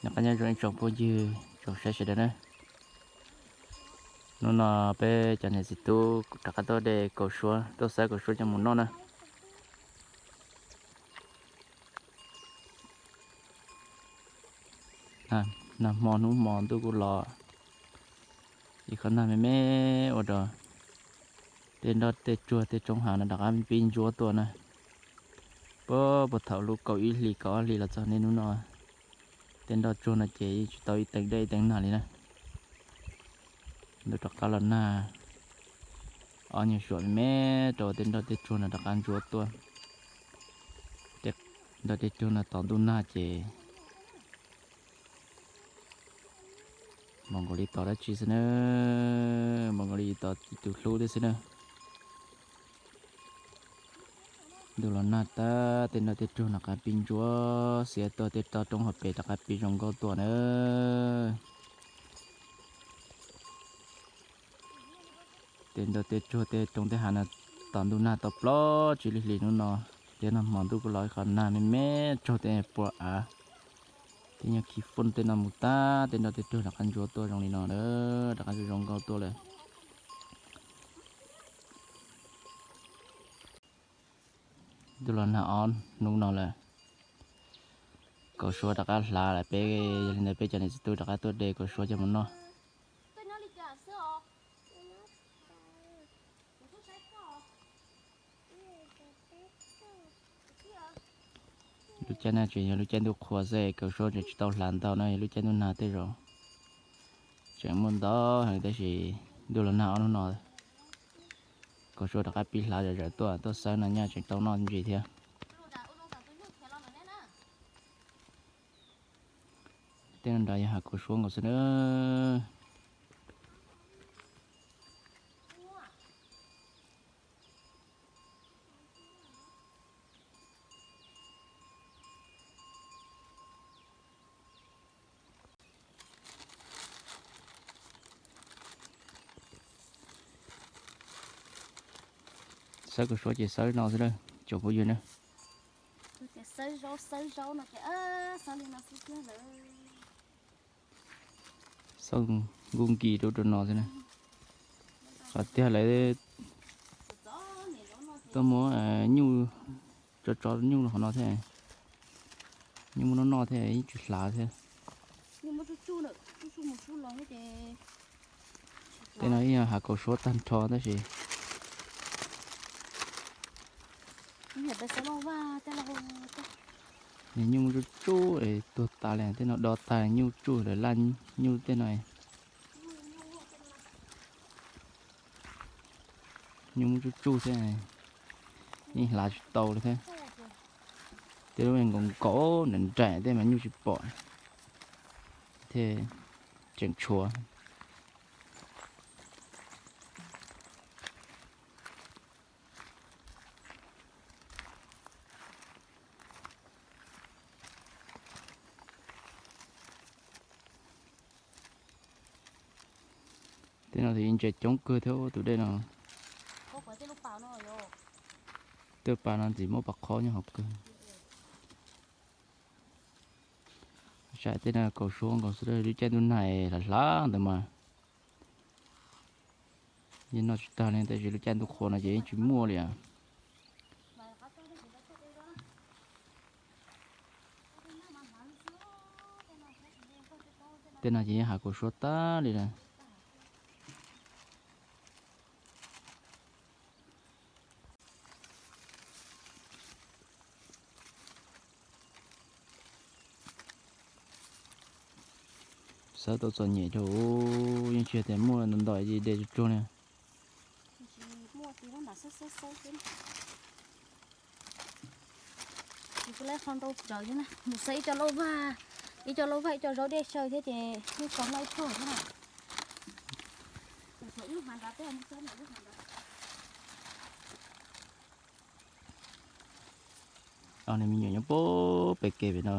Nyob zoo ib tsoom phooj ywg tsoom saib sawv daws na. Hnub no peb cov niam txiv tub rov qab tuaj de kaus suab, tuaj xawb kaus suab coj mus noj na. Nag hmo hnub hmo ntuj kuj los, ib qho nag me me ua rau tej nroj tej tsuag tej roob hav no rov qab pib ntsuab tuaj na. Puag puag thaum lub kaum ib hlis kaum ob hlis los txog niaj hnub no, tej nroj tsuag no ces yeej tsis tau ib teev dej ib teev nag li na. Ntuj rov qab los nag, ob nyuag suam me me rau tej nroj tej tsuag no rov qab ntsuab tuaj. Tej nroj tej tsuag no tos ntuj nag ces npaum nkaus li tos dab tsi xwb na, npaum nkaus li tos tus hlub thiab xwb na. Ntuj los nag tag, tej nroj tej tsuag no rov qab pib ntsuab xiab tuaj, tej toj roob hauv pes rov qab pib zoo nkauj tuaj na. Tej nroj tej tsuag tej roob tej hav no tos ntuj nag tau plaub tsib lub hlis hnub no, thiab nag hmo ntuj kuj los ib qho nag me me raug tej puas av, tej nyuag khi fooj tej no mus tag, tej nroj tej tsuag rov qab ntsuab tuaj zoo li no na, rov qab zoo nkauj tuaj lawm. Ntuj los nag ob hnub no lawm, kaus suab rov qab hlav lawm, peb yog li ntawd peb cov niam txiv tub rov qab tuaj de kaus suab coj mus noj. Lub caij no tseem yog lub caij ntuj qhua xwb, kaus suab tseem tsis tau hlav ntau na, yog lub caij ntuj nag tej zaum tseem muaj ntau heev, tab sis ntuj los nag ob hnub no kaus suab rov qab pib hlav zom zaws tuaj, tuaj xawb no nyaj tseem tau noj ntsis thiab. Tej no nrad yog hav kaus suab nkaus xwb na. Xawb kaus suab ces xawb no xwb na, tsoom phooj ywg na. Xawb zaub xawb zaub no ces xawb li no xwb tiag lawm. Xauj nkuj nki rau rau no xwb na. Qhov tiag lawv tuaj muab nyuj tso tso nyuj qhov no thiab, nyuj muab noj noj thiab yeej tsis hlav thiab. Tej no ib yam hav kaus suab tag nrho tab sis nyuj muaj tsuj tsuj es tuag tas li, tej no do tag nyuj tsuj lawm laj nyuj tej no. Nyuj muaj tsuj tsuj thiab, yeej hlav tsis tau li thiab. Tej lub nkaus nkaus nraim nraim tej mas nyuj tsis pom thiab, tseem tshuav. Tej no ntses coob kawg thiab tus dej no. Tej pas no ntxim muab pas qhob nyob hauv kawg. Saib tej no kaus suab nkaus xwb, lub caij ntuj nag hlav hlav ntawd mas yeej noj tsis tag li, tab sis lub caij ntuj qhua no ces yeej tsis muaj li. Tej no ces yeej hav kaus suab tag li lawm. Xawb tau txom nyem rau, yeej tsis tias muaj ntau ntau de tsuag tsuag li. Mus xawb ib co lauj vag, ib co lauj vag ib co zaub dej xyaw thiab ces yeej tso noj ib pluag thiab na. Ob niag me nyuam nyob puag pem kev pem no,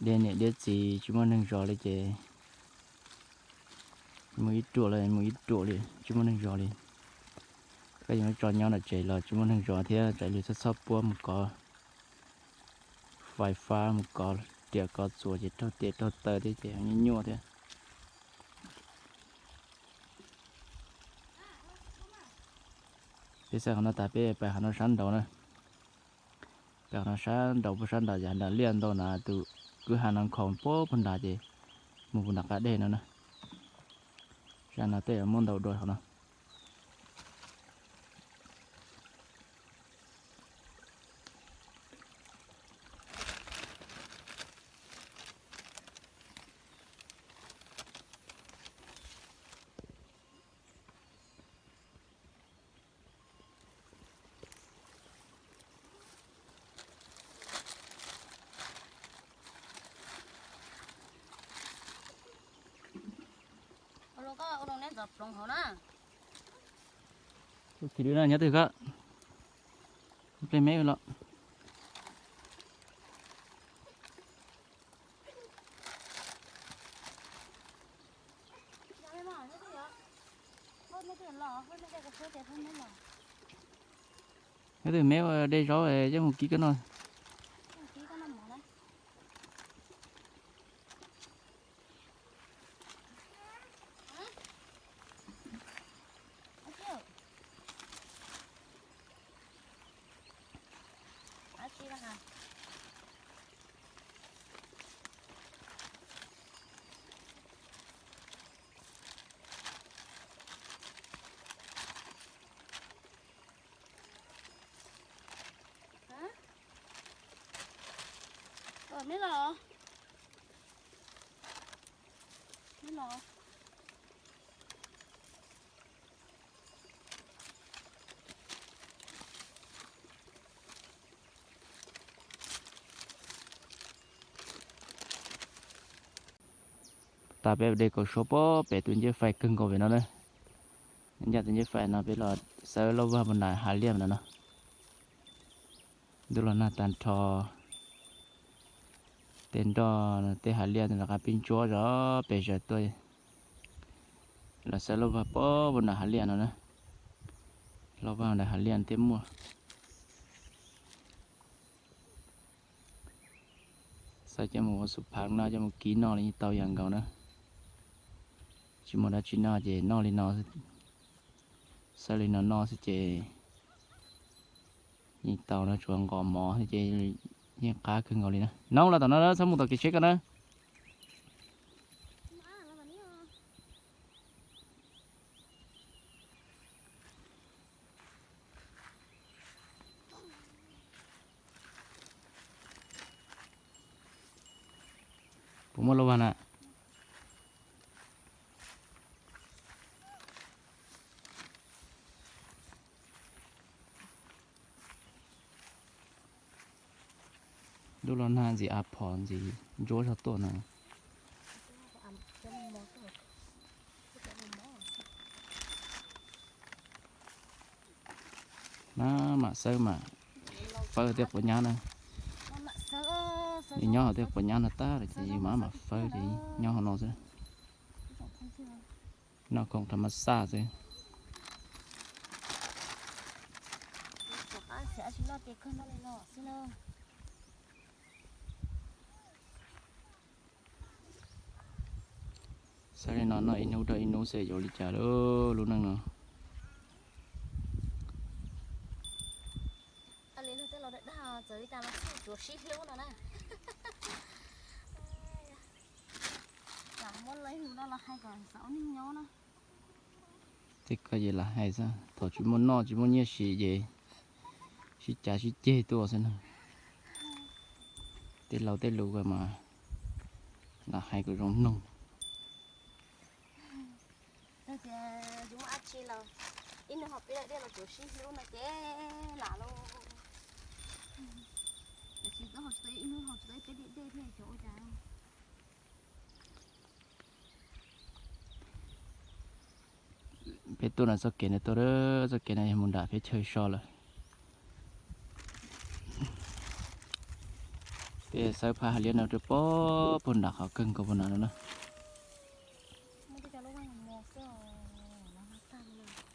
diab niam diab txiv tsis muaj neeg zov li ces mus ib ruam los mus ib ruam li tsis muaj neeg zov li. Koj yuav tso nyob nram tsev los tsis muaj neeg zov thiab, tsam lwm txhob txhob puab mus kov. pais fab mus kov riam kov txuas ces raug tes raug taw thiab ces nyuaj nyuaj thiab. Peb xav qhov no tas peb pais qhov no sab nraud na. Pais qhov no sab nraud puag sab nraud ces nram liaj ntau na, tus kwj ha no nkhaus puag puag nrad ces mus puag nram qab deg no na. Sab no tej muaj ntau dua qhov no. Tus khij dwb na nyob twg koj? Ple me los. Nyob twg me ua dej zaub coj mus kib koj noj. Me los, me los. Tas peb de kaum suab pem tus nceb fais kawg nkaus pem no na. Ncaj tus nceb fais no peb los xawb lauj vag puag nram hav liaj no no. Ntuj los nag tag nrho, tej nroj tej hav liaj rov qab pib ntsuab zog pes zaws tuaj. Los xawb lauj vag pem puag nram hav liaj no na. Lauj vag nram hav liaj tej muaj. Xawb coj mus ua xub phav noj coj mus kib noj li yeej tau yam nkaus na. Tsis muaj dab tsi noj ces noj li no, xawb li no noj xwb ces yeej tau no, tsuas nqos mov xwb ces yeej qab kawg nkaus li na. Noob los tom no txhob mus tom kev tsheb ko na. Puas muaj lauj vag na? Ntuj los nag ntxim av phom ntxim ntsuab zog tuaj na. Maj mam xawb mas fawb tej quav nyab na. Nws nyob hauv tej quav nyab no tag lawm ces yus maj mam fawb ces nyob hauv no xwb. Noj khoom thav maj xaj xwb. Xav li no noj ib hnub dhau ib hnub xwb yuav ua li cas lub neej no. Tej ko ces lam hais xwb, thaum tsis muaj noj tsis muaj nyiaj siv ces sib cav sib ceg tuaj xwb na. Tej laus tej lus ko mas lam hais kom zoo mloog. Tias yus muaj dab tsi los ib hnub ho peb daim dej los tsuav sib hlub no ces lam lauj. Tiam sis twb ho tsis tau ib hnub ho tsis tau ib peb daim dej thiab xyov ua cas. Peb tuaj no txoj kev no tuaj, txoj kev no yog mus nram peb chaw so lawm. Peb xawb phaj hav liab no rau puag puag nram qhov kawg nkaus puag nram no na.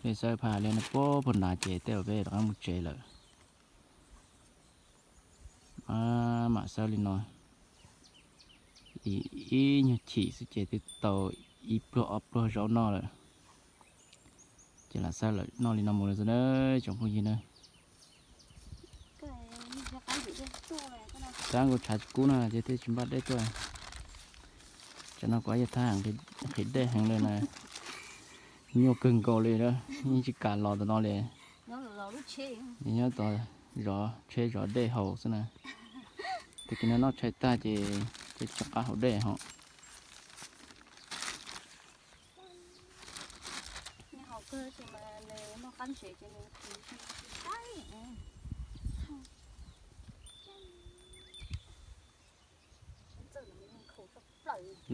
Peb xawb phaj hav liab no puag puag nram ces tej zaum peb rov qab mus tsev lawm. Maj Mam xawb li no, ib nyuag chim xwb ces twb tau ib pluag ob pluag zaub noj lawm. Ces lam xawb lawm noj li no mus lawm xwb na tsoom phooj ywg na. Tab nkaus tshav tsis kub no ces thiaj tsis npaj dej tuaj. Tsam no kuv yog thab nqhis dej heev li na, nyuaj kawg nkaus li, yeej tsis kam los tom no li. Nyob tod zov tsheb zov dej haus xwb na. Tag kis no noj tshais tag ces rov qab haus dej hos.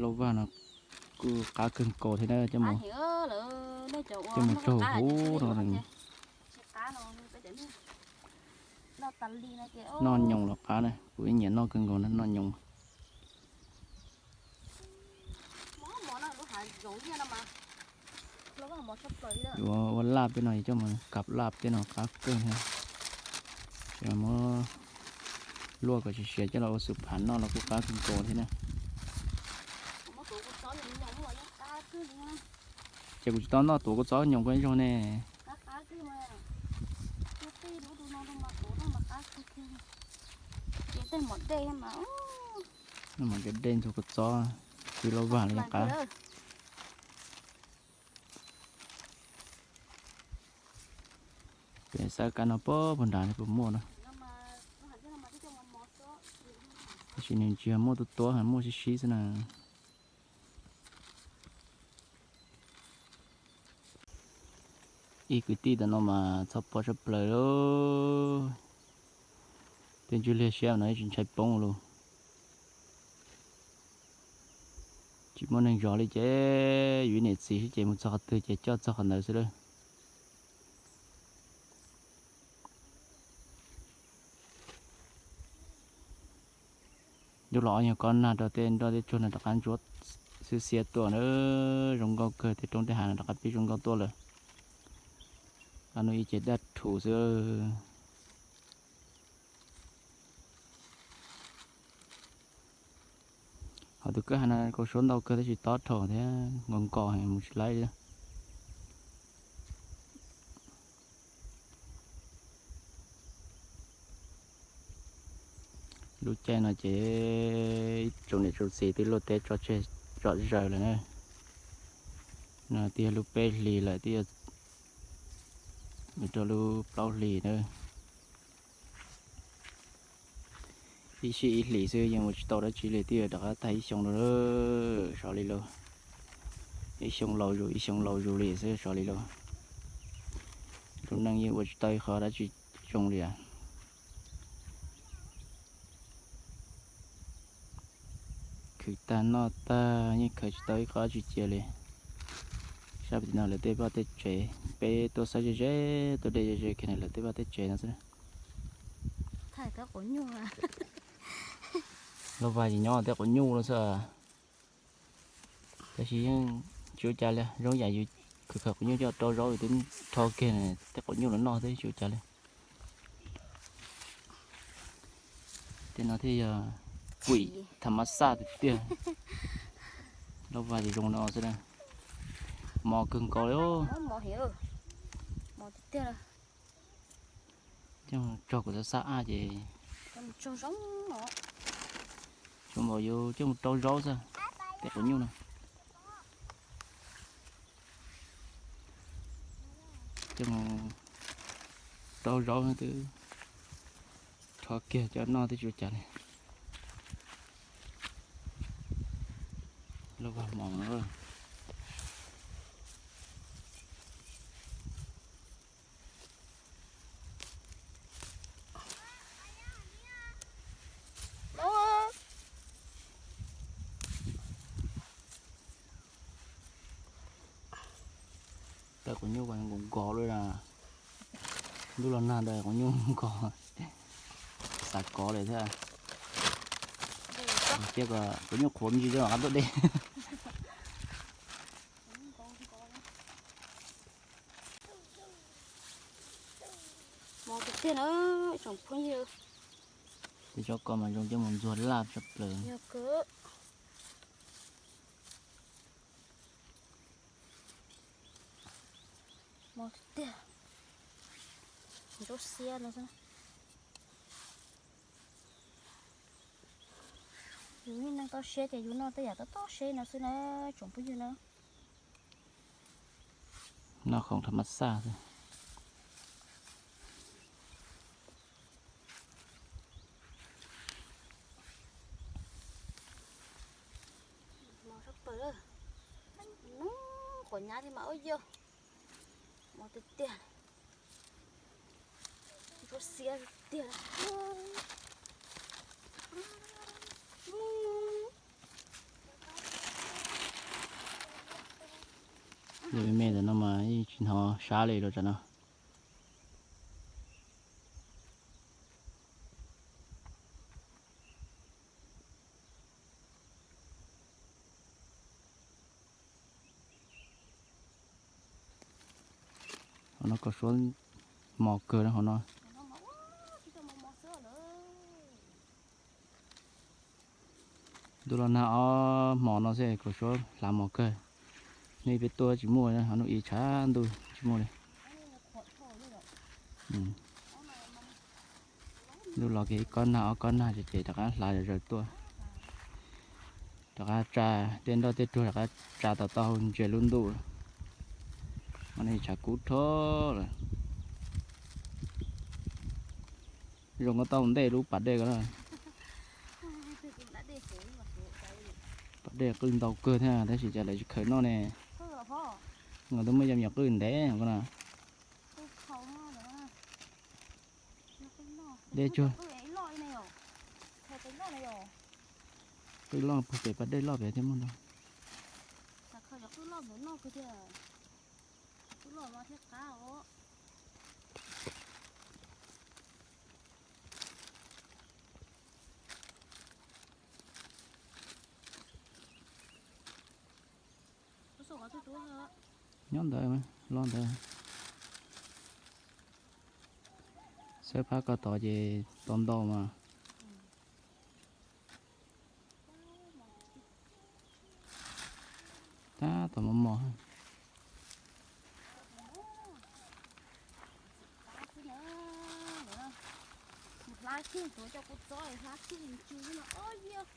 Lauj Vaj no kuj qab kawg nkaus thiab na, coj mus, coj mus raug huv no. Noj nyoos los qab na, kuv ib nyiam noj kawg nkaus na, noj nyoos. Ua laj tej no, coj mus kab laj tej no qab kawg thiab. Muab luaj kom siav siav coj los ua xu phav noj los kuj qab kawg nkaus thiab na. Ces kuv tsis tau noj tuav kua txob nyoos koj ib zaug ne. Noj mas dej ntxuag kua txob, kwv Lauj Vaj li qab. Pem xav kab no puag nrad puas muaj na. Tab sis nws tsis yog muaj tuab tuab, muaj sib sib xwb na. Ib kwv tij tam no mas txhob pob tshaj plaws li. Tej ntswg liag siab no tsis ntshai poob los. Tsis muaj neeg zov li ces yus niam txiv xwb ces mus txog qhov twg ces coj txog qhov ntawd xwb lawm. Ntuj los ob nyuag kob nag rau tej nroj tej tsuag no rov qab ntsuab xwb xiab tuaj na. Zoo nkauj kawg, tej roob tej hav no rov qab pib zoo nkauj tuaj lawm. Qab no ib ce daj rhuv xwb. Hos tus kwj ha no kau suab ntau kawg tab sis tob dhau thiab nkaus nkaus mus tsis laib li. Lub caij no ces ib tsoom niam tsoom txiv twb luaj teb tso tseg zom zaws lawm na. No twb yog lub peb hlis lawm, twb yog rau lub plaub hlis na. Ib sij ib hlis xwb yeej ua tsis tau dab tsi li, twb yog rov qab tag ib xyoo lawm, sov li lauj. Ib xyoo laus zus ib xyoo laus zus li xwb, sov li lauj. Lub neej yeej ua tsis tau ib qho dab tsi zoo li. Khwv tag noj tag yeej khaws tsis tau ib qho dab tsi cia li. Sab tim no lawv tej vaj tej tsev, peb tuaj saib ze ze, tuaj de ze ze kiag lawv tej vaj tej tsev no xwb. Lauj Vaj ces nyob tej quav nyuj no xwb. Tab sis yeej tsis ua cas li, zoo yam yus khwv khawv quav nyuj coj rau zaub yus twb rho kiag tej quav nyuj los noj twb tsis ua cas li. Tej no thiaj yog kuim tham mas xaj tiag tiag. Lauj Vaj ces zoo no xwb na. Mos kawg nkaus li. Coj tso kuv xav xav ab ces tsuas npaum yus coj mus rau zaub xwb, tej quav nyuj no. Coj mus rau zaub twb rho kiag coj noj twb tsis ua cas li. Lauj Vaj mos no. Tej quav nyuj nkaus nkaus li na. Ntuj los nag ntawd quav nyuj nkaus, xav kov li thiab. Cia kom quav nyuj qhuav me ntsis rau qab tuaj de. Mos tiag tiag na tsoom phooj ywg. Tej tsob ko mas zoo coj mus ntxuag laj tshaj plaws. Yog kawg. Mos tiag tiag. Nruab xiab no xwb. Yus yog neeg toj siab ces yus noj tej yam toj toj siab no xwb na, tsoom phooj ywg na. Noj khoom tham mas xaj xwb. Mos sab plaws, quav nyab thiab mas ua yog mos tiag tiag, nruab xiab tiag. Yog me me ntawm no mas yeej tsis hnov sab li los tsam no. Hauv no kaus suab mos kawg hauv no. Ntuj los nag ob hmo no xwb kaus suab hlav mos kawg. Hnub ib peb tuaj tsis muaj, hnub ib tshav ntuj tsis muaj li. Ntuj los kiag ib kob nag ob kob nag ces rov qab hlav zom zaws tuaj. Rov qab tsa tej nroj tej ruag rov qab tsa tau tau ntsia lub ntuj. Mas nej tshav kub rho lawm. Zoo nkauj tau ntej lub pas dej ko na. Pas dej qwj ntau kawg thiab tab sis cas lawv tsis khaws noj ne. Nkawd twb muaj yam nyuam qwj ntev ko na. Dej tsuag. Qwj loj puag pem pas dej loj pem thiab muaj ntau. Nyob ntawd, loj ntawd. Xawb phab ko tod ces tau ntau mas. Tab tom mos mos. Hlab kiag tuav coj kuv txob hlab kiag ntsws no ob yog.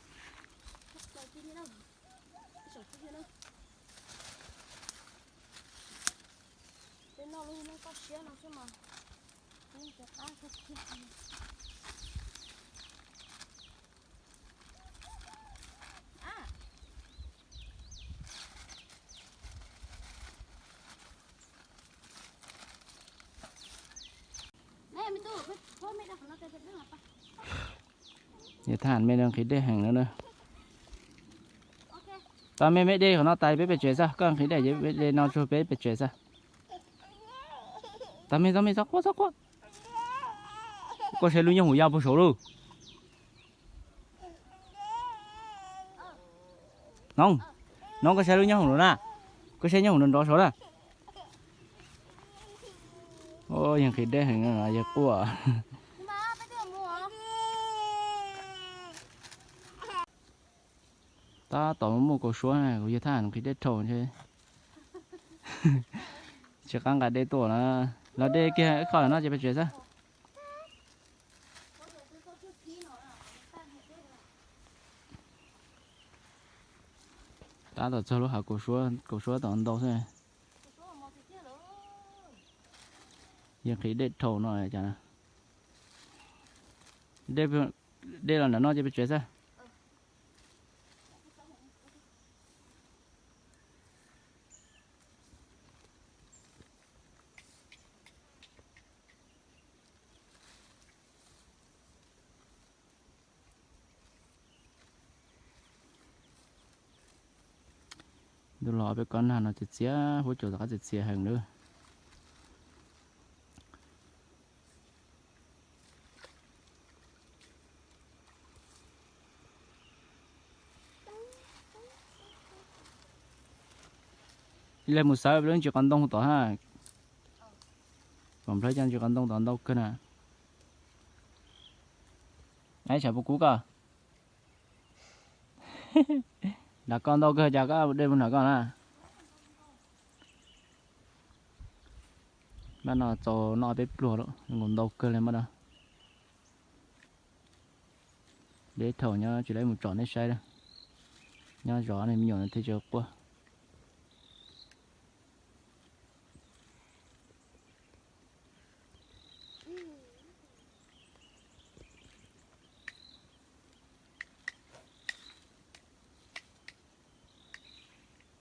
Peb noj lub me koj siab no xwb mas. Peb cov qab koj kiag. Yog thaj me no nqhis dej heev no na. Tag me me dej qhov no tas peb pem tsev xwb, koj nqhis dej ces peb de no tsuag peb pem tsev xwb. Tag me tag me txhob quaj txhob quaj. Koj saib lub nyooj hauv yaj puag saud lauj. Noov, noov koj saib lub nyooj hauv na. Koj saib nyooj hauv nrov nrov saud na. Yawg nqhis dej heev no yawg quaj. Tab tom muaj kaus suab, kuv yawg thaj nqhis dej dhau ntshe tsis qab nqa dej tuaj na. Los dej kiag ib qho no ces peb tsev xwb. Tab tom txog lub hav kaus suab, kaus suab tom ntau xwb. Yawg nqhis dej dhau no cas. Dej, dej los nram no ces peb tsev xwb. Ntuj los peb kob nag no txias txias, huab cua rov qab txias txias heev lawm. Ib leeg mus xawb lub ntsis qos ntoo tod ha. Pom nplhaib cov ntsis qos ntoo tod ntau kawg na. Ib tsam puas kub koj? Nram koj ntau kawg cas koj dej mus nram koj na. Npaj no txaus noj peb pluag lawm, nkaus ntau kawg li mas no. Deb thaum nyob tsis lawv mus tsom nej saib, nyob zov nej me nyuam thiaj tsis quaj.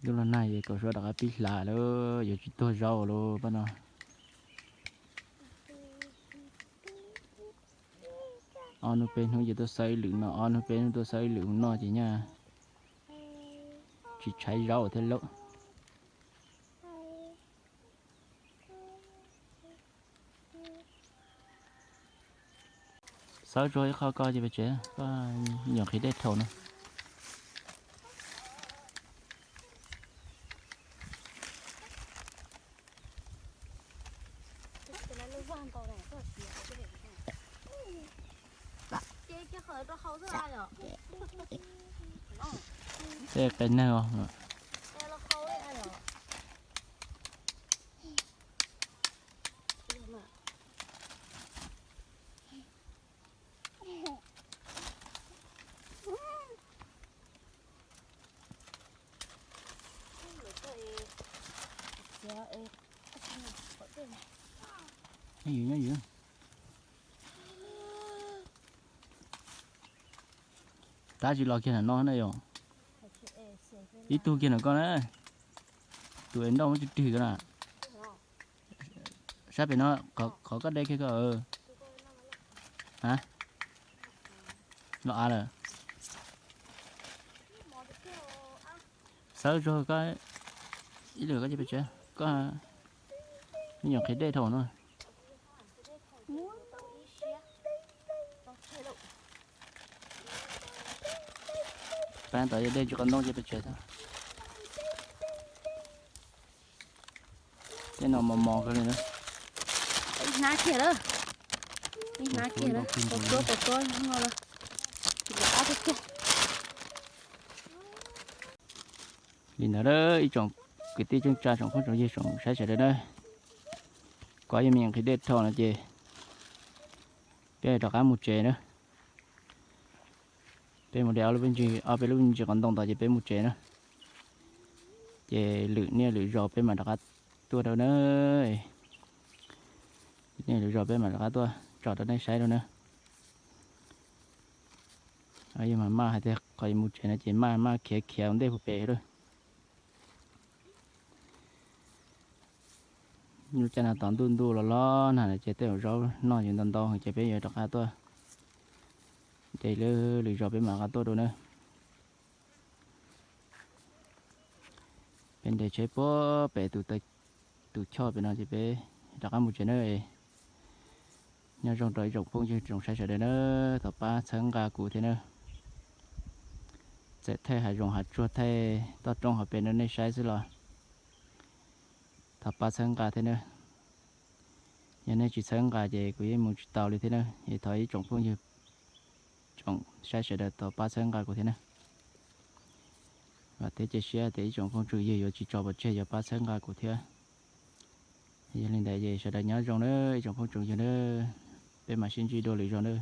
Lub los nag es kom suav rov qab pib hlav lawm, yuav tsis tuag zaub lawm pab no. Ob hnub peb hnub ces tuaj xawb ib lwm no, ob hnub peb hnub tuaj xawb ib lwm mus noj ces nyaj tsis tshaiv zaub thiab lauj. Xawb tsuag ib qho koj ces pes tsev, koj nyuam qhiv dej thaum no. Tej qe neeg os. Nyob ywm, nyob ywm. Tab tsis los kiag ntawm no na yom. Ib tug kiag ntawm koj na. Tus es nroj muab tsw rwg ko na. Sab pem no, qhov koj de kiag ko. A, los av lawm. Xawb tsuag koj ib lwm koj cia pes tsev, koj me nyuam qhiv dej dhau no. Pab tom yog dej tsis qos ntoo cia pes tsev tag. Tej no mos mos kawg li na. Ib hnab kiag lawm. Ib hnab kiag lawm, pos tuab pos tuab no lawm. Li ntawd ib tsoom kwv tij tsoom tsa tsoom phooj tsoom ywg tsoom saib sawv daws na, kuv yuav me nyuam qhiv dej dhau no ces peb rov qab mus tsev na. Peb mus de ob lub, ob peb lub me ntsis qos ntoo tos ces peb mus tsev na. Ces lwm niaj lwm zaus peb mam rov qab tuaj rau na. Niaj lwm zaus peb mam rov qab tuaj tsom rau nej saib rau na. Yog mas maj hais tias qhov yuav mus tsev no ces maj maj khiav khiav ua ntej puag pem lawm. Lub caij no tos ntuj ntuj los los nag ces tej zaum zaub noj yuav ntau ntau ces peb yuav rov qab tuaj. Ces lwm zaus peb mam rov qab tuaj dua na. Peb nres tsheb puag pem tus choj pem no ces peb rov qab mus tsev na. Nyob zoo rau ib tsoom phooj ywg tsoom saib sawv daws na, thov pab txhawb nqa kuv thiab na. Txawm thaij hav zoov hav tsuag thaij toj roob hauv pes rau nej saib xwb los thov pab txhawb nqa thiab na. Yog nej tsis txhawb nqa ces kuv yeej mus tsis tau li thiab na. Es thov ib tsoom phooj ywg tsoom saib sawv daws thov pab txhawb nqa kuv thiab na. Vam thiab cia siab tias ib tsoom phooj tsoom ywg yuav tsis tso pov tseg yuav pab txhawb nqa kuv thiab. Yog li ntawd ces sawv daws nyob zoo na ib tsoom phooj tsoom ywg na, peb mam sib ntsib dua lwm zaus na.